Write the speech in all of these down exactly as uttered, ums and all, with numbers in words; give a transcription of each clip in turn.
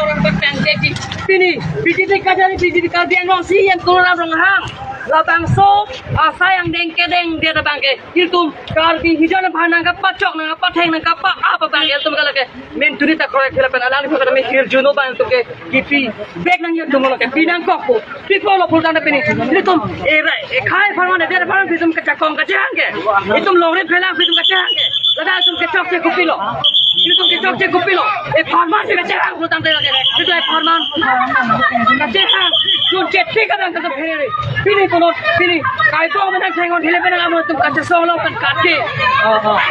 Ronghang patang jadi. Pini, B J P kachari, B J P Karbi Anglong C E M Tuliram Ronghang. Labangso asai angdeng kedengdet abangke. Ilitum Karbi hijan aphan nangkapachok, nangkapatheng, nangkapa-ap abangke. Ilitum kalake. Menturi ta korek hila pen alang ipo kata me hirjuno bang ilitum ke kipi bek nang ya tumon ke pinangkok po. Pipo lo pultan da pini. Ilitum, eh, rai, eh, khai pharman, eh, der pharman, ilitum kachakong kachehang ke. Ilitum longri phelang, ilitum kachehang ke. Lada ilitum kechokche kopilo. Ilitum kechokche kopilo. Eh, pharman si kachehang pultan da ke. Ilitum, eh, pharman. Kachehang. Ilitum chetpi kadang ilitum phere. Pini kono, pini. Kai ko menang thengon hile menang amo ilitum kachesong lo pen kake.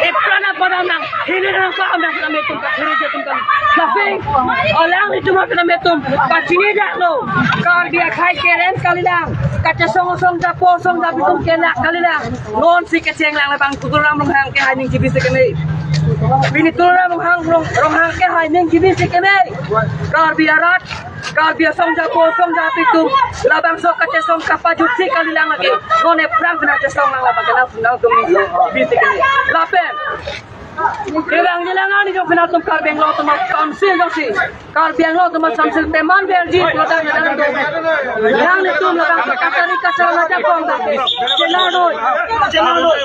Eh, prana pada nang. Hini nang pa amda kena metum ka hini je tum kali. Tapi alang itum kena metum kachini dak lo. Karbi akhai keren kalilang. Kachesong song japo song japi tum kena kalilang. Non si kecheng lang labang Tuliram Ronghang kehai ning G B C keme. Pini Tuliram Ronghang Rong Ronghang kehai ning G B C keme. Karbi arat Karbi asong japo song japi tum labangso kachesong kapajut si kalilang lagi. Non ephrang pina chesong lang labang kena sundang tum ning G B C keme. Lapen Kerang jelang ani jong pinatum Karbi Anglong Autonomous Council jongsi. Karbi Anglong Autonomous Council teman berji, produk na dalam tu. Yang ni tu, labang kachari kachari na japong tu. Jelang noi. Jelang noi.